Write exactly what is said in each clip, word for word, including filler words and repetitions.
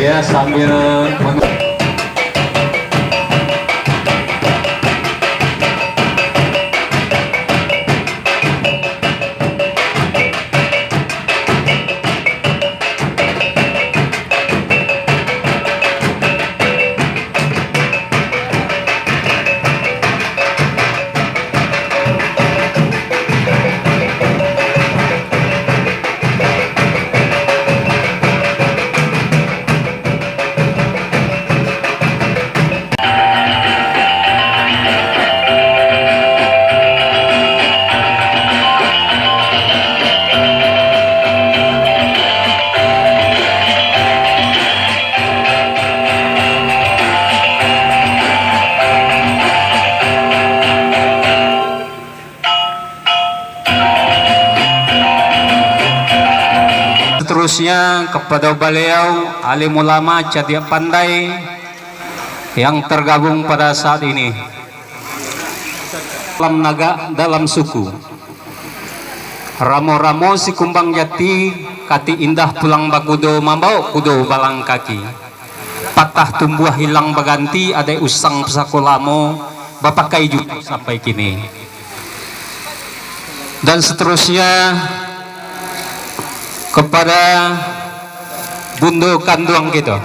Ya, sambil menunggu. Seterusnya, kepada baliau, alim ulama, cadiak pandai, yang tergabung pada saat ini. Dalam naga, dalam suku. Ramo-ramo si kumbang jati, katik indah pulang bakudo, mambaok kudo balang kaki. Patah tumbuah hilang baganti, adaik usang pusako lamo, bapakai juo sampai kini. Dan seterusnya, kepada bundo kanduang kito.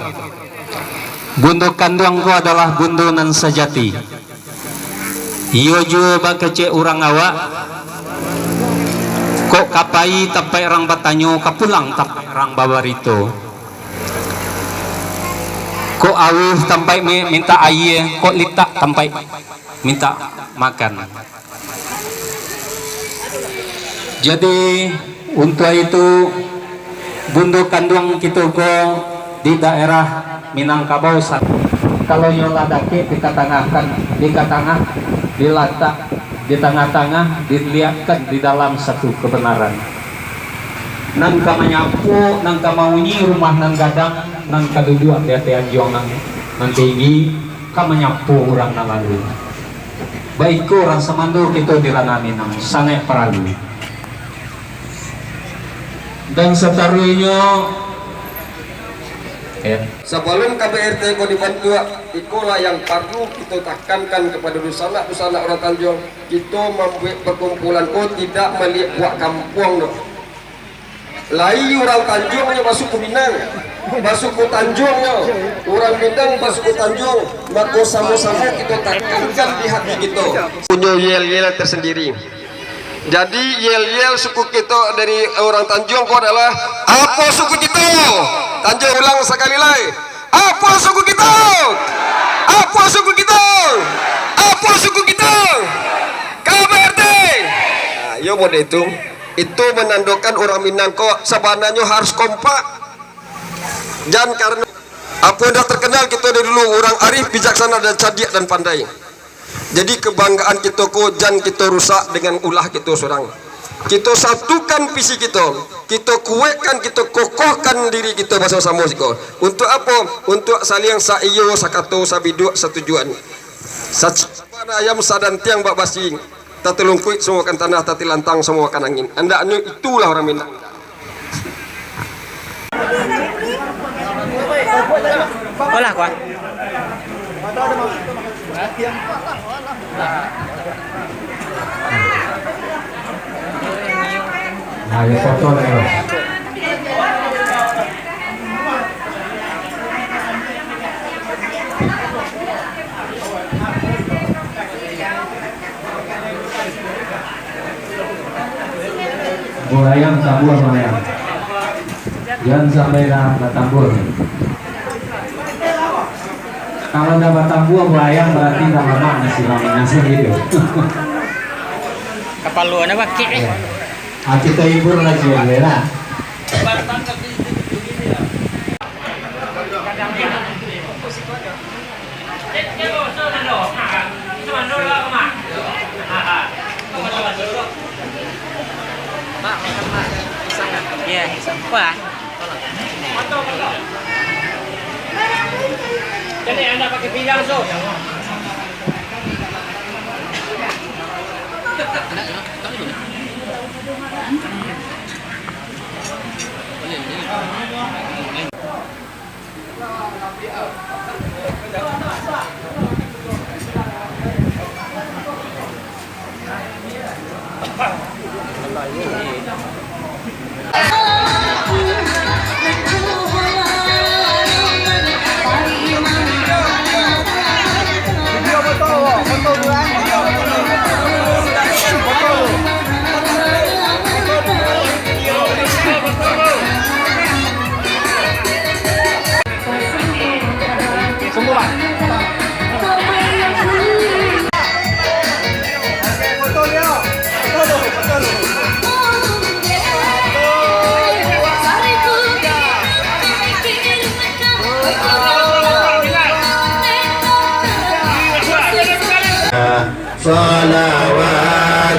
Bundo kanduang ko adalah bundo nan sajati. Iyo juo bakecek urang awak, kok ka pai tampaik urang batanyo, ka pulang tampaik urang babarito. Kok auih tampaik mi-, mintak aia, kok litak tampaik mintak makan. Jadi, untuak itu, bundo kanduang kito ko di daerah Minangkabau sa-, kalau nyo lah dakek dikatangahkan, dikatangah, dilatak di tangah-tangah, diliakkan di dalam satu kebenaran. Nan ka manyapo, nan ka mauni rumah nan gadang, nan ka duduak di ateh anjuang nan, nan tinggi, ka manyapo urang nan lalu. Baiko urang sumando kito di Ranah Minang, sangaik paralu. Dan sataruihnyo, ya. Sabalum K B R T ko dibantuak, ikolah yang paralu kito takankan kapado dunsanak-dunsanak urang Tanjuang, kito mambuek pakumpulan ko tidak maliek buek kampuang doh. Lai urang Tanjuang nyo basuku Minang, basuku Tanjuang nyo, urang Minang basuku Tanjuang, mako samo-samo kito takankan di hati kito. Punyo yel-yel tersendiri. Jadi, yel-yel suku kito dari urang Tanjuang ko adalah, apo suku kito? Tanjuang, ulang sakali lai. Apo suku kito? Apo suku kito? Apo suku kito? K B R T. Nah, iyo model itu. Itu manandokan urang Minang ko sabananyo harus kompak. Jan karano apo dah terkenal kito dari dulu, urang arif, bijaksana, dan cadiak, dan pandai. Jadi, kebanggaan kito ko jan kito rusak dengan ulah kito surang. Kito satukan visi kito, kito kuekkan, kito kokohkan diri kito basamo-samo siko. Untuak apo? Untuak saliang saiyo, sakato, sabiduak, satujuan. Sacipan ayam, sadantiang bak basi, tatalungkuik samo makan tanah, tatilantang samo makan angin. Andaknyo itulah urang Minang. Olah, kuah. Nah, ya, foto lah, ya. Bulayang tambua, bulayang. Jan sampai dah batambua. Kalau dah batambua bulayang, berarti dah lama nasi ramen nasi gitu. Kapalo anak bakik, eh. Ya. Ah, kita hibur lah, Cil, ya lah. Iya, wah. Jadi anda pakai pinggang, so.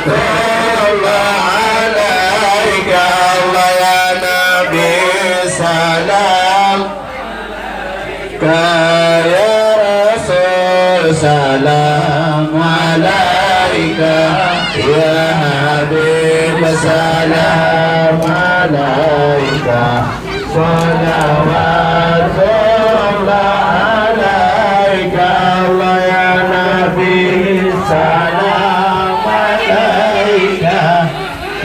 Salawatullah alaika, Allah ya Nabi, salam ka ya Rasul, salam alaika, ya Habib, salam alaika. Salawatullah alaika, Allah ya Nabi, salam alaika,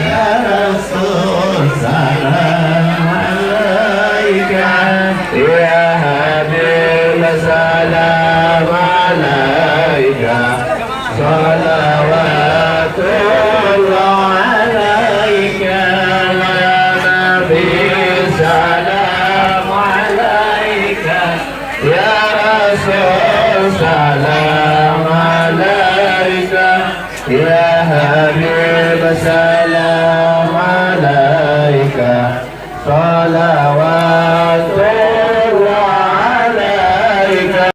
ya Rasul, salam alaika, ya Habib, salam alaika. Salawatullah alaika, ya Nabi, salam alaika, ya Rasul, salam alaika, ya